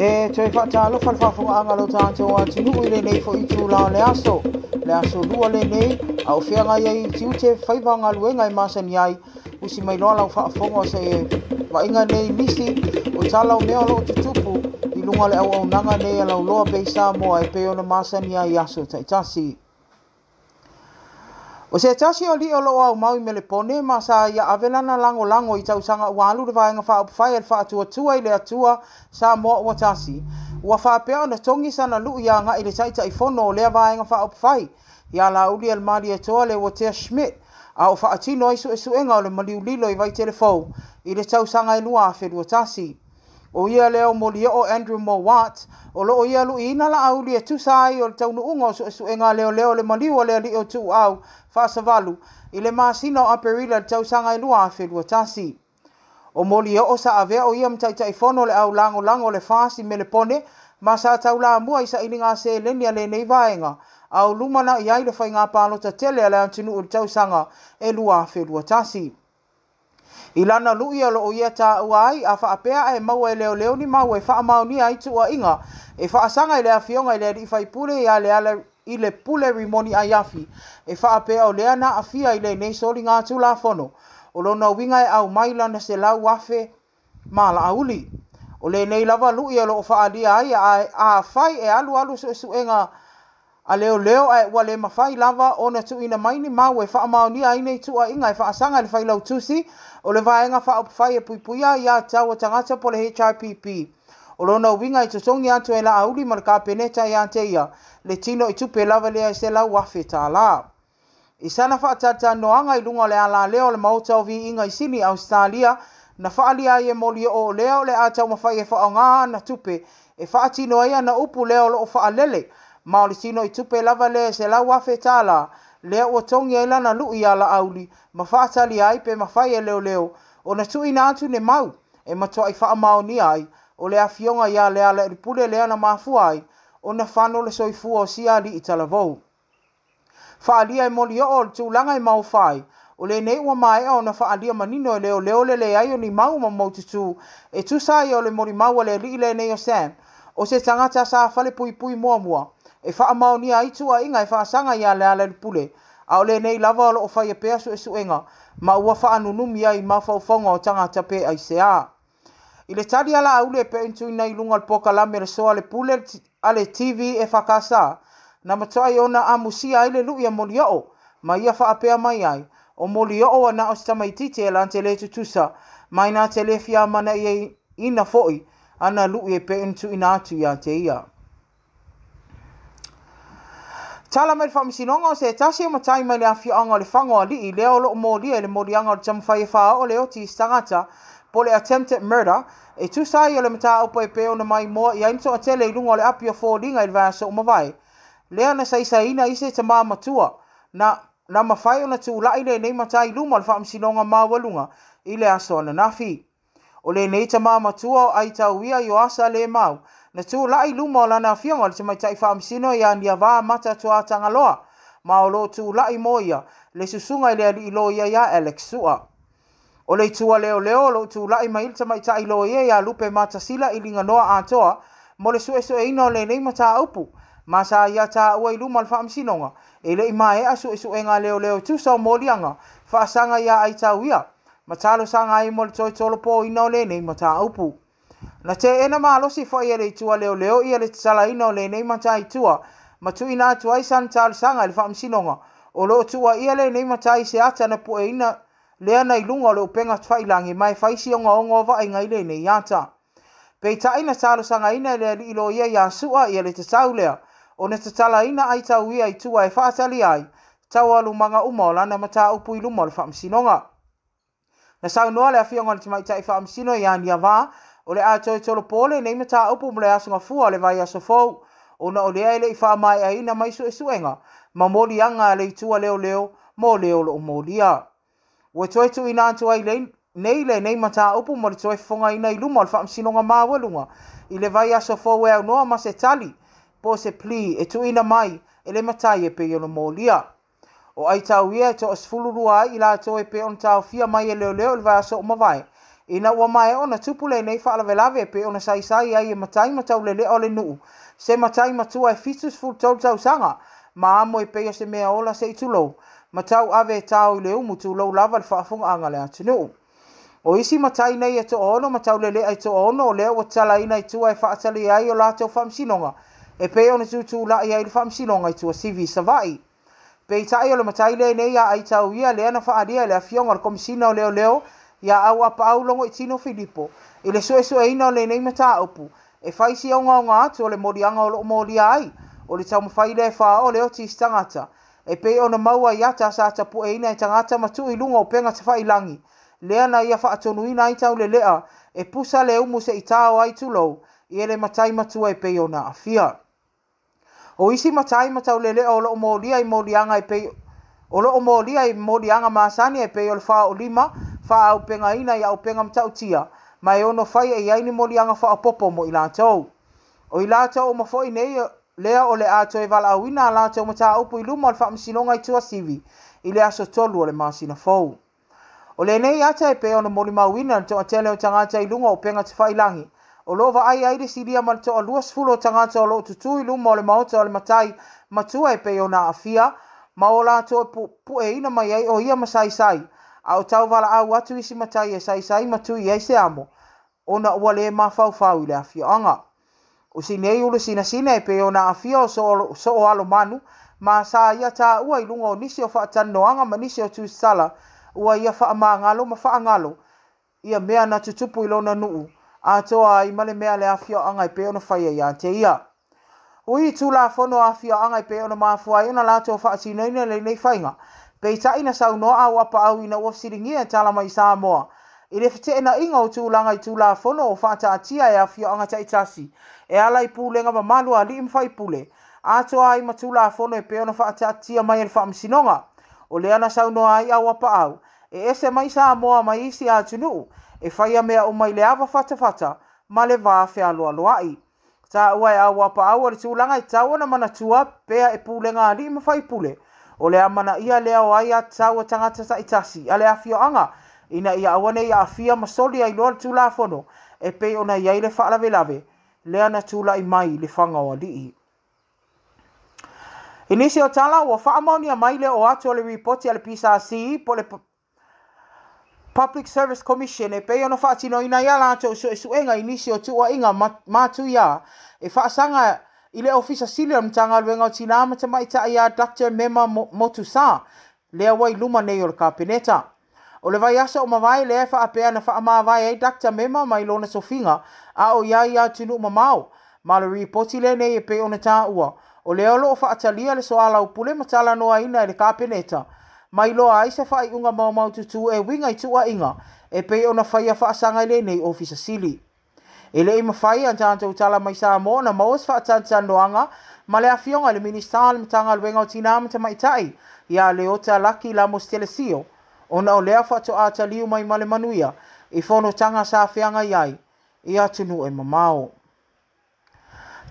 E toe faatalofa le faafofogaaga a lo tatou atunuu i lenei foi itula o le aso. Le aso lua lenei, a o feagai ai i tiute faiva galuega e masani ai. Usi mai loa lau faafofoga se i vaaiga nei nisi o tala o mea o lo o tutupu i luga o le auaunaga nei a Lauloa Bay Samoa e pei ona masani ai i aso taitasi. O se tasi o alii o lo o aumau i Melepone ma sa ia ave lana lagolago i tausaga ua alu le Vaega Faaupufai a le Faatuatua i le Atua Samoa ua Tasi, ua faapea ona togi sana lui agai i le Taitaifono o lea Vaega Faaupufai ia Laaulialemalietoa Leuatea Schmidt, a o faatino ai suesuega o le maliu lilo i Vaitele Fou i le tausaga e 2021. O ia lea o Molioo Andrew Mowat, o lo o ia luiina Laauli e tusa ai o le taunuuga o suesuega a leoleo o le maliu o le alii o Tuuau Faasavalu i le masina o Aperila i le tausaga e 2021. O Molioo sa avea o ia ma Taitaifono o le au lagolago o le FAST i Melepone ma sa taulamua i sailiga seleni a lenei vaega a o lumanai ai le faiga palota tele a le atunuu i le tausaga e 2021. I lana lui o lo o ia taua ai, a faapea ae maua e leoleo ni mau e faamaonia ai tuuaiga e faasaga i le afioga i le alii faipule ia Lealailepule Rimoni Aiafi, e faapea o lea na aafia i lenei soliga tulafono, o lona uiga e aumai lana 100,000 ma Laauli. O lenei lava lui o lo o faaalia ai, afai e alualu suesuega a leoleo ae ua le mafai lava ona tuuina mai ni mau e faamaonia ai nei tuuaiga e faasaga i le Failautusi o le Vaega Faaupufai e Puipuia Aiatatau a Tagata po o le HRPP. O lona uiga e totogi atu e Laauli ma le Kapeneta ia te ia le tino i tupe lava lea e $100,000. I sana faatalatalanoaga i luga o le alaleo o le Maota o Viiga i Sini, Ausetalia, na faaalia ai e Molioo o lea o le a taumafai e faaaoga ana tupe e faatino ai ana upu lea o lo o faalele, ma o le tino i tupe lava lea e $100,000 lea ua togi ai lana lui iā Laauli ma faatalia ai pe mafai e leoleo ona tuuina atu ni mau e matuai faamaonia ai o le afioga ia Lealailepule lea na mafua ai ona fano le soifua o sia alii talavou. Faaalia e Molioo o le tulaga e maofa ai, o lenei ua maea ona faaalia manino e leoleo le leai o ni mau ma maututū e tusa ai o le molimau a le alii lenei o Sam, o se tagata sa falepuipui muamua e faamaonia ai tuuaiga e faasaga iā Lealailepule, a o lenei lava o lo o faia pea suesuega ma ua faanunumi ai i mafaufauga o tagata pe aisea. I le tali a Laauli e pei ona tuuina i luga o le polokalame Le Soa le Pule a le TV EFKS, na matuai ona amusia ai le lui a Molioo, ma ia faapea mai ai, O Molioo ua na o se tamaitiiti e la te le tutusa, ma ina te le fia amanaia foi ana lui e pei ona tuuina atu ia te ia. Tala mai le Faamasinoga o se tasi o matai mai le afioaga o Lefaga o Alii lea o lo o molia i le moliaga o le taumafai e faaoo le oti i se tagata po le attempted murder e tusa ai o le mataupu e pei ona maimoa i ai le toatele i luga o le api o foliga i le vaiaso ua mavae lea na saisaiina ai se tama matua na na mafai ona tulai lenei matai i luma o le Faamasinoga Maualuga i le aso ananafi. O lenei tama matua o Aitauia Ioasa Lemau, na tulai i luma o lana afioga o le tamaitai faamasino ia Niavā Mata Tuatagaloa, ma o lo o tulai mo ia le susuga i le alii loia ia Alex Sua. O le itu a leoleo o lo o tulai mai le tamaitai loia ia Lupe Matasila i Liganoa Atoa mo le suesueina o lenei mataupu, ma sa ia taua i luma o le faamasinoga e le i maea suesuega a leoleo e tusa o moliaga faasaga ia Aitauia ma talosaga ai mo le toe tolopoina o lenei mataupu. Na teena malosi foi e le itu a leoleo ia le tatalaina o lenei mataitua ma tuuina atu ai sana talosaga i le faamasinoga o lo o tuuaia lenei matai i se ata na pueina lea na i luga o le upega tafailagi ma e fai si ogaoga o vaaiga i lenei ata. Peitai na talosagaina e le alii loia ia Sua ia le tatau lea ona tatalaina Aitauia i tua e faatali ai taualumaga uma o lana mataupu i luma o le faamasinoga. Na saunoa le afioga i le tamaitai faamasino ia Niavā, o le a toe tolopo lenei mataupu mo le aso Gafua o le vaiaso fou, ona o lea e le i faamaeaina mai suesuega ma moliaga a le itu a leoleo mo le o lo o molia. Ua toe tuuina atu ai nei lenei mataupu mo le toe fofogaina i luma o le Faamasinoga Maualuga i le vaiaso fou e aunoa ma se tali po o se plea e tuuina mai e le matai e pei ona molia. O aitau ia e toa-12 ai i latou e pei ona taofia mai e leoleo i le vaiaso ua mavae Ina ua maea ona tupu lenei faalavelave e pei ona saisai ai e matai ma taulelea o le nuu, se matai matua e 73 tausaga, ma amo e pei o se mea ola se i tulou, ma tauave e tao i le umu tulou lava le faafofogaaga a le atunuu. O isi matai nei e toaono ma taulelea e toaono o lea ua tatalaina i tua e faatalia ai o latou faamasinoga e pei ona tutulai ai le faamasinoga i Tuasivi i Savaii. Peitai o le matai lenei ia Aitau ia lea na faaalia e le afioga o le Komesina o Leoleo ia Auapaau Logoitino Filipo i le suesueina o lenei mataupu e fai si ogaoga atu o le moliaga o loo molia ai o le taumafai lea e faaoo le oti i se tagata e pei ona maua i ata sa tapueina e tagata ma tuu i luga o upega tafailagi lea na ia faatonuina ai taulelea e pusa le umu se i tao ai tulou i le matai matua e pei ona aafia. O isi matai ma taulelea o loo molia i moliaga e pei o loo molia i moliaga masani e pei o le faaoolima faaaupegaina i aupega matautia ma e ono faia i ai ni moliaga faaopoopo mo i latou. O i latou uma foi nei lea o le a toe valaauina a latou mataupu i luma o le faamasinoga i Tuasivi i le aso 3 o le masina fou. O lenei ata e pei ona molimauina le toatele o tagata i luga o upega tafailagi o loo vaai ai le silia ma le toa 20 o tagata o loo tutū i luma o le maota o le matai matua e pei ona aafia ma o latou pueina mai ai o ia ma saisai a o tauvalaau atu isi matai e saisai ma tui ai se amo ona ua le mafaufau i le afioaga. O sinei ulu sinasina e pei ona aafia o soo alo manu ma sa ia taua i luga o nisi o faatalanoaga ma nisi o tusitala ua ia faamagalo ma faagalo ia mea na tutupu i lona nuu atoa ai ma le mea le afioaga e pei ona faia ia te ia. Ui tulafono afioaga e pei ona mafua ai ona latou faatinoina lenei faiga. Peitai na saunoa Auapaau ina ua fesiligia e tala mai Samoa i le feteenaiga o tulaga i tulafono o faataatia e afioaga taitasi e ala i pulega mamalu a alii ma faipule atoa ai ma tulafono e pei ona faataatia mai e le faamasinoga. O lea na saunoa ai Auapaau e ese mai Samoa mai isi atunuu e faia mea uma i le ava fatafata ma le va fealoaloai. Taua e Auapaau o le tulaga e tatau ona manatua pea e pulega alii ma faipule o le amanaia lea o ai aiatatau a tagata taitasi a le afioaga ina ia aua nei aafia ma soli ai loa le tulafono e pei ona i ai le faalavelave lea na tulai mai i le faga o alii. I nisi o tala ua faamaonia mai le oo atu o le ripoti a le PSC po le Public Service Commission e pei ona faatinoina ai a latou suesuega i nisi o tuuaiga matuia e faasaga i le Ofisa Sili o le Matagaluega o Tina ma Tamaitai ia Dr. Mema Motusa lea ua i luma nei o le Kapeneta. O le vaiaso o mavae lea e faapea na faamavae ai Dr. Mema mai lona tofiga a o ia i atunuu mamao. Ma le ripoti lenei e pei ona taua o lea o loo faatalia le soalaupule ma talanoaina e le Kapeneta mai loa ai se faaiuga maumaututu e uiga i tuuaiga e pei ona faia faasaga i lenei Ofisa Sili. E le i mafai a tatou tala mai Samoa na maua se faatalatalanoaga ma le afioga i le Minisita o le Matagaluega o Tina ma Tamaitai ia Leota Laki Lamos Telesio ona o lea faatoa taliu mai ma le manuia i fonotaga sa feagai ai i atunuu e mamao.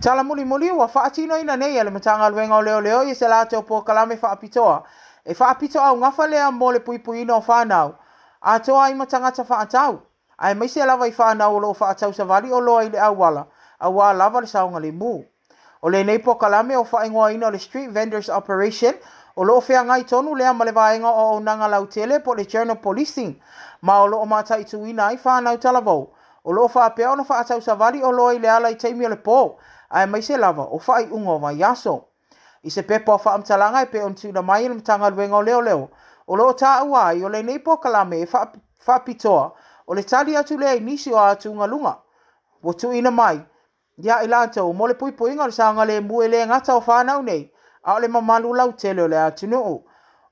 Tala mulimuli ua faatinoina nei e le Matagaluega o Leoleo ia se latou polokalame faapitoa e faapito augafa lea mo le puipuiina o whanau atoa ai ma tagata faatau aemaise lava i whanau o loo faatau savali oloa i le auala auā lava le saogalemu. O lenei polokalame o faaigoaina o le Street Vendors Operation o loo feagai tonu lea ma le vaega o auaunaga lautele po le General Policing ma o loo mataituina ai whanau talavou o loo faapea ona faatau savali oloa i le ala i taimi o le pō aemaise lava o faaiuga o vaiaso. I se pepa o faamatalaga e pei ona tuuina mai e le Matagaluega o Leoleo o loo taua ai o lenei polokalame e faapitoa o le tali atu lea i nisi o atugaluga ua tuuina mai ia i latou mo le puipuiga o le saogalemu e le gata o whanau nei a o le mamalu lautele o le atunuu.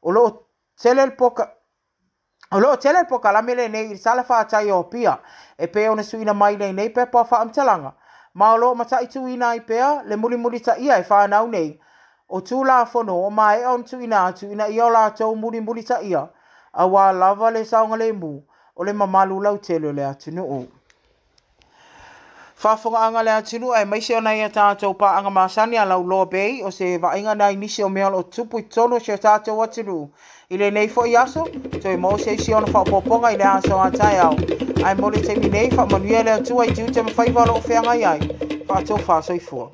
O loo tele le polokalame lenei i le talafatai o Apia e pei ona tuuina mai lenei pepa o faamatalaga ma o loo mataituina ai pea le mulimulitaia e whanau nei o tulafono o maea ona tuuina atu ina ia o latou mulimulitaia auā lava le saogalemu o le mamalu lautele o le atunuu. Faafofogaaga a le atunuu aemaise o nai a tatou paaga masani a Lauloa Bay, o se vaaiga nai nisi o mea o lo o tupu i totonu o si o tatou atunuu i lenei foi aso. Toe maua se isi ona faaopoopoga i le aso a taeao. Ae mo le taimi nei, faamanuia le Atua i tiute ma faiva o lo o feagai ai. Faatofa soifua.